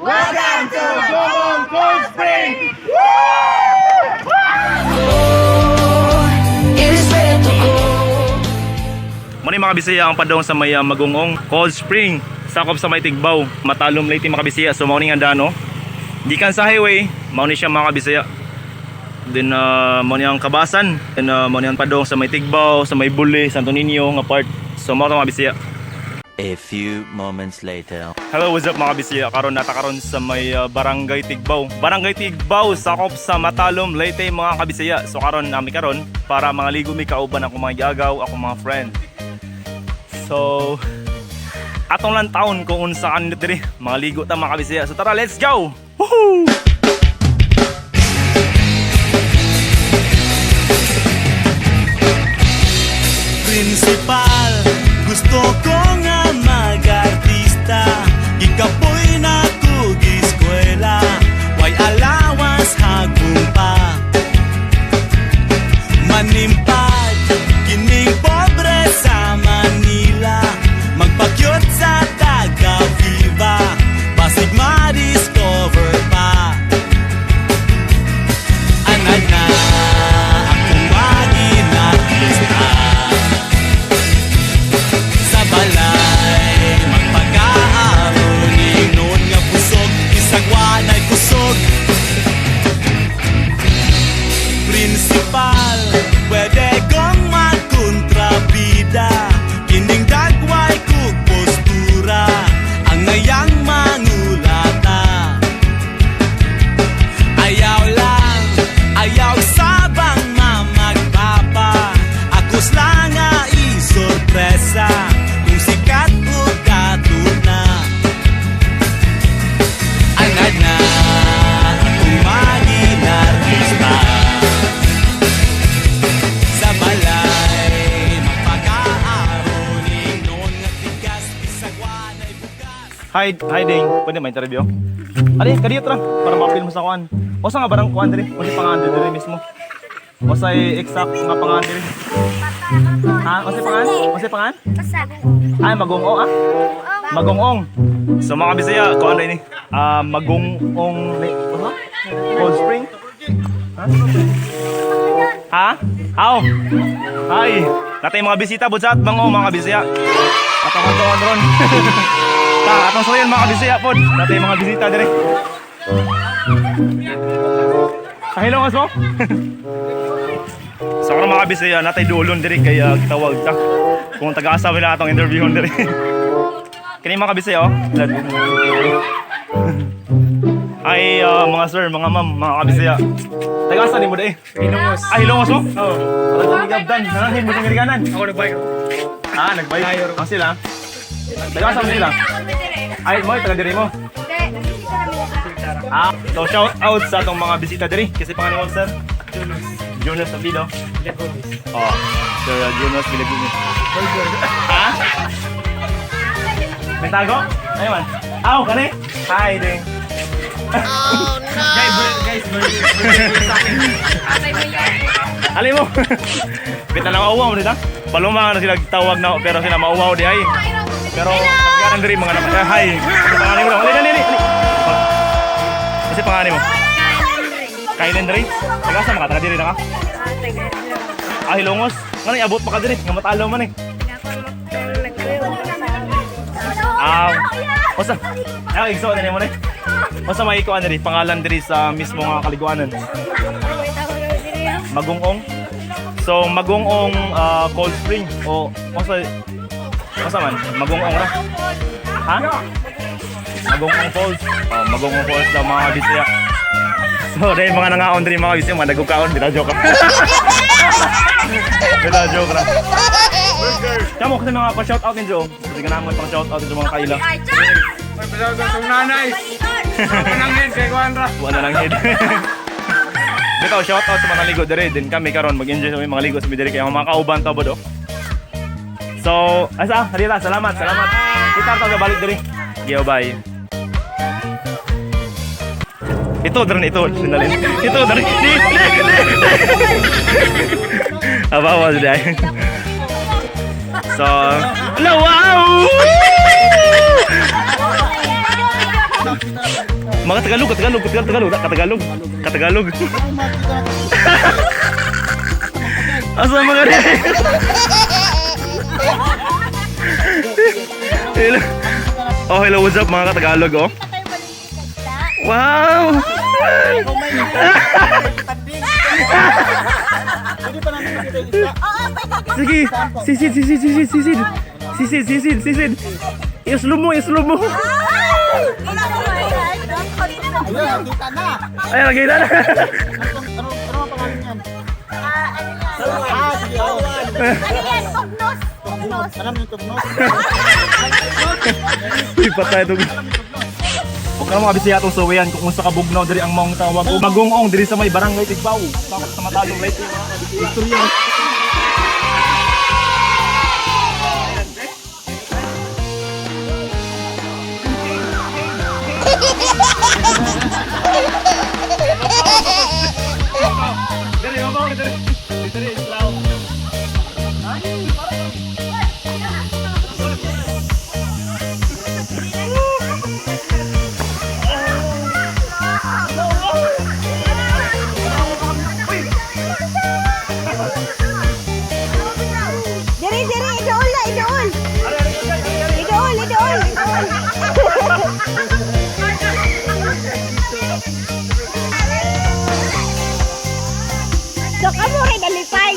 Welcome to Magumong Cold Spring! Irespeto ko. Muna mga Bisaya ang padong sa may Magungong Cold Spring. Sakop sa may Tigbao, Matalom Leyte, mga Bisaya. So mao ni nga dano. Gikan sa highway, mao ni siya, mga Bisaya. Then mao ni ang Kabasan, then mao ni ang padong sa may Tigbao, sa may Buli, Santo Niño nga part. So mao to, mga Bisaya. A few moments later. Hello, what's up, mga Bisaya? Karon nata karon sa may Barangay Tigbao. Barangay Tigbao, sakop sa Matalom, Leyte, mga kabisaya. So karon nami karon para mga ligo mi kauban ako mga gagaw, ako mga friend. So atong lang taon kung unsa kan diri, mga ligo ta, mga kabisaya. So tara, let's go. Woohoo! Principal, gusto ko nga mag-artista. Gikapoy na kog eskwela, way allowance hagong pa. Manimpag, kining pobre sa Manila, magpakyut sa taga Viva, basig ma-discover pa. Anad na akong maging artista. Sa balay magpagkaaroning noon nga busog, isagwa na'y kusog. Principal, pwede kong magkontrabida. Kining dagway kog postura, ang ngayang mangulata. Ayaw lang, ayaw sabang mamagpapa. Akos lang nga isorpresa kung sikat o na. Anad na akong maging artista. Sa balay magpagkaaroning noon nga tigas, bisagwa na'y bugas. Hi, hi ding. Pwede ma-interview? Ali, kadiyo tra para ma-feel mo sa kuan. Usa nga barang kuan diri? Usa pangalan diri mismo? Usa exact nga pangalan diri? Ha? Usa pangalan? Usa pangalan? Ay, Magungong ah. Magungong. So mga Bisaya, kuan na ini. Ah, Magungong ano? Cold Spring? Ha? Ha? Aw. Hi. Natay mga bisita budsat bango, mga Bisaya. Atong ron ron. Ta, atong suyan, mga Bisaya pod. Natay mga bisita dire. Kahilo mo? So karon, mga Bisaya, natay dulon diri kay gitawag ta. Kung taga-asa wala atong interviewon diri. Kini, mga kabisaya, oh. Ay, mga sir, mga ma'am, mga kabisaya. Taga-asa ni mo dai? Hilongos. Ay, Hilongos mo? Oo. Oh. Gabdan, nananhin mo sa Amerikanan. Ako nagbike. Ah, nagbay. Ang sila. Taga-asa mo sila. Ay, mo, taga diri mo. Ah, so shout out sa atong mga bisita diri. Kasi pangalan mo, sir? Jonas. Jonas Abido. Villagomes. Oh, Sir Jonas Villagumes. Ha? May tago? Ayun man. Aw, kani? Hi, ding. Guys, guys, burger sa akin. Alin mo? Bit na lang mauwaw nila. Paluma na sila tawag na pero sila mauwaw di ay. Pero karan diri mga naman. Hi. Kasi pangalan mo. Alin, alin, alin. Kasi pangalan mo. Kailan diri? Taga sa mga taga diri na ka? Ah, Hilongos. Ngano abot pa ka diri nga matalo man eh. Ah, usa. Ay, igso na nimo ni. Usa may ikuan diri pangalan diri sa mismo nga kaliguanan? Magungong. So Magungong Cold Spring o usa usa man Magungong ra. Ha? Magungong Falls. Oh, Magungong Falls daw, mga Bisaya. So dahil mga nangaon diri, mga Bisaya, mga nagugkaon, bitaw joke ra. Bitaw joke ra. Kamo kasi mga pa-shout out ninyo. Kasi ka naman pang shout out ninyo mga kaila. Ay, pasawag sa itong nanay. Ako nang head, kay Juan ra. Wala nang head. Bitaw shout out sa mga ligo diri din kami karon mag-enjoy sa mga ligo sa diri kay ang mga kauban ta bodo. So, asa, halila, salamat, salamat. Kita ta balik diri. Giyo, bye. Ito drin ito, sinalin. Ito drin. Di, di, di. Aba, was dai. So, hello, wow! Mga Tagalog, Tagalog, Tagalog, Tagalog, Tagalog, Tagalog. Asa mga rin? Hello. Oh, hello, what's up mga Tagalog, oh. Wow! Sige, sisid, sisid, sisid, sisid. Sisid, sisid, sisid. I-slow mo, i-slow mo. Ayun, kita na. Ay, nakita na. Ano ang pangalan niyan? Ah, sige, oh. Ano yan? Tugnos! Tugnos! Alam niyo tugnos? Uy, patay itong. Huwag ka mga bisaya itong suwian kung unsa ka bugnaw diri ang maong tawag. O magungong diri sa may barangay Tigbao. Takot sa matalong right. Istorya. Diri, mabaw, diri. Diri, islaw. Diri, diri! Idool na! Idool! Idool! Idool! Idool! So kamo rin alipay.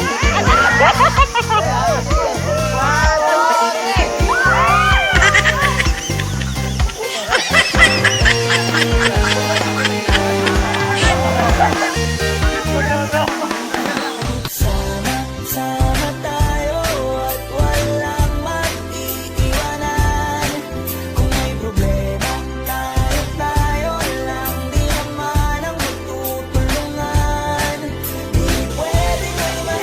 Sama tayo at walang mag-iiwanan. Kung may problema, tayo tayo lang. Di naman ang magtutulungan. Di pwede may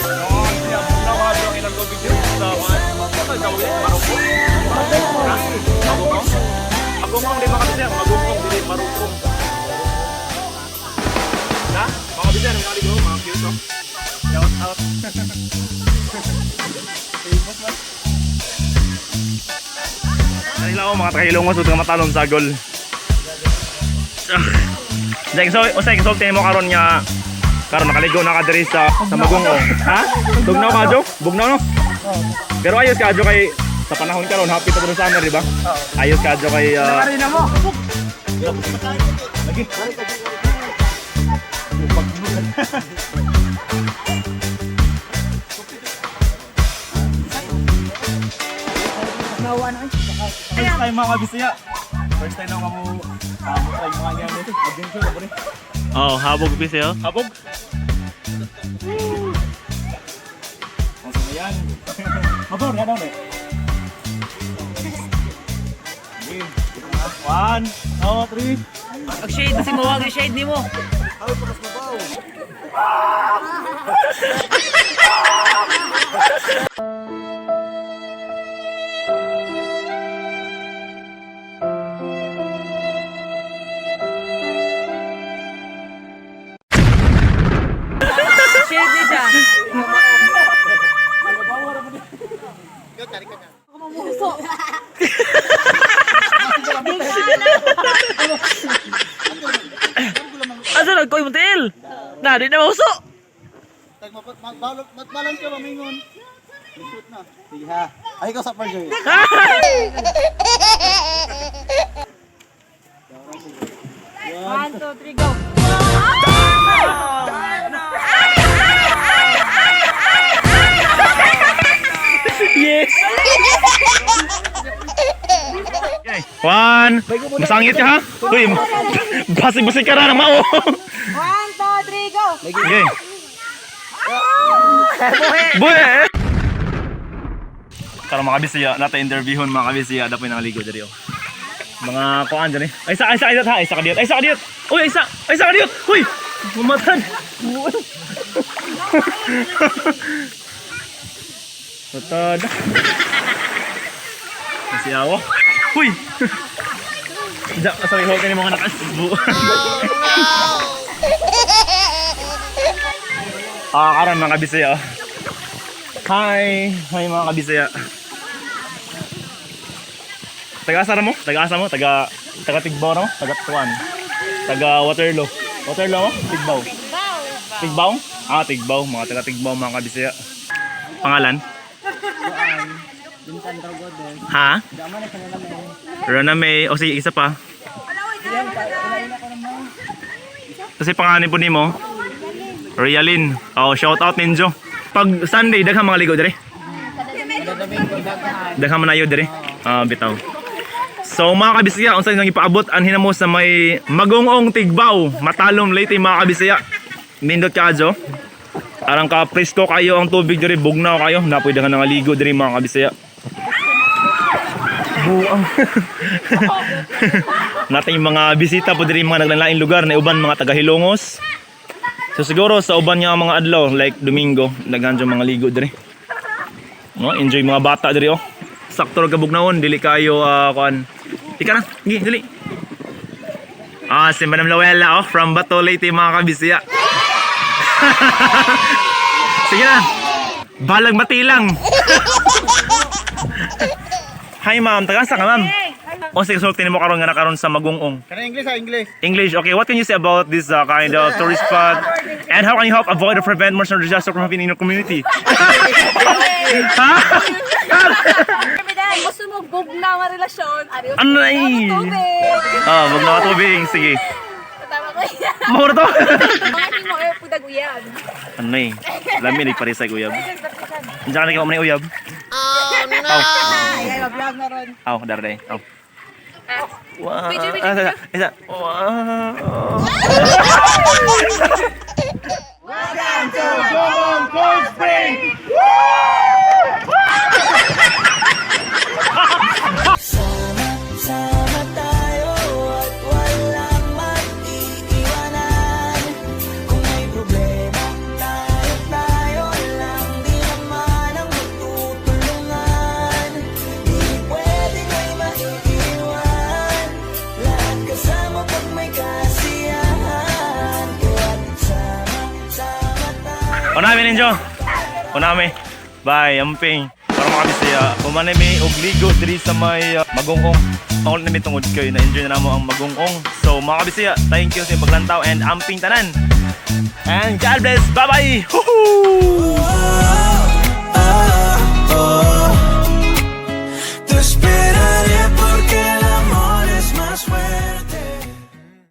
Magungong di mga kabisaya, magungong dili marupong. Na? Mga kabisaya, mga kaligo, mga cute oh. Shout out. Famous na. Dahil ako mga takilongos ug matalom sa gol. Dahil so, usay kasulti mo karon nga karon nakaligo na ka diri sa Magungong. Ha? Bugnaw ka jo? Bugnaw no? Pero ayos ka jo kay sa panahon karon happy ta summer, di ba? Ayos ka jo kay mo. Lagi. First time mga kabisaya. First time na ako mo try mga ganyan. Adventure na rin. Oh, habog piso. Habog. Ang sama yan. Mabor nga daw eh. Okay. One, two, three. Ag-shade si mo, wag shade nimo. Shade ni siya. Asa nagkoy mo til? Na di na mauso. Matbalan ka, mamingon. Shoot na. Sige ha. Ay, ikaw sa parjo. One, two, three, go! Yes! One. Masangit ka ha? Uy, basig-basig ka na ng mao. One, two, three, go! Okay. Buhe! Para mga kabisiya, nata interviewon mga kabisiya, dapat nangaligo diri oh. Mga kuan dyan eh. Ay sa ay sa ay sa ay sa kadiyot. Ay sa kadiyot. Uy, ay sa ay sa kadiyot. Uy! Mumatan. Matad. Kasi awo. Uy! Diyan, sorry, huwag ka ni mga nakasbo. Ah, karon mga kabisaya. Hi! Hi mga kabisaya. Taga-asa ra mo? Taga-asa mo? Taga Taga Tigbao no? Taga Tuan. Taga Waterloo. Waterloo mo? Tigbao. Tigbao? Ah, Tigbao. Mga taga Tigbao, mga kabisaya. Pangalan? Ha? Rona May. O sige, isa pa. Kasi pangalan po nimo? Rialin. Oh, shout out ninyo. Pag Sunday, daghang mga ligo dire. Daghang manayo dire. Ah, bitaw. So mga kabisaya, unsa inyong ipaabot anhin mo sa may Magongong Tigbao, Matalom Leyte, mga kabisaya. Nindot kaadyo. Arang ka presko kayo ang tubig diri, bugnaw kayo. Napoy daghan nga ligo diri, mga kabisaya. Buang. Nating mga bisita po diri, mga naglalaing lugar na uban mga taga Hilongos. So siguro sa uban nga mga adlaw like Domingo, daghan jud mga ligo diri. No, enjoy mga bata diri oh. Sakto ra kabugnawon, dili kayo kuan. Ika na, sige, dili. Ah, si Madam Lowella oh, from Bato Leyte, mga kabisaya. Sige na. Balag matilang. Hi ma'am, taga asa ka, ma'am? O sige, sulti nimo karon nga nakaron sa Magungong. Kana English ha, English. English. Okay, what can you say about this kind of tourist spot? And how can you help avoid or prevent more disaster from happening in your community? Ha? Gusto mo bugnaw nga relasyon. Ano na eh? Tubig. Ah, wag na tubig. Sige. Tama ko yan. Mahura to. Mga hindi mo eh, pudag uyab. Ano eh? Lami ni parisay uyab. Diyan ka na ikaw uyab. Oh no. Ay, mag-vlog na ron. Aw, darday. Aw. Wow. Video, video, Ah, isa, isa. Wow. Sama-sama tayo at walang maiiwanan. Kung may problema, tayo-tayo lang. Di naman ang magtutulungan. Di pwedeng may maiiwan. Lahat kasama pag may kasiyahan. Kaya't sama-sama tayo. Unami ninyo. Unami. Bye, amping. Para makabisaya, humanay may og ligo diri sa may Magongong. Ang na mi tungod kay na-enjoy na namo ang Magongong. So mga kabisaya, thank you sa inyong paglantaw and amping tanan. And God bless. Bye-bye. Woohoo!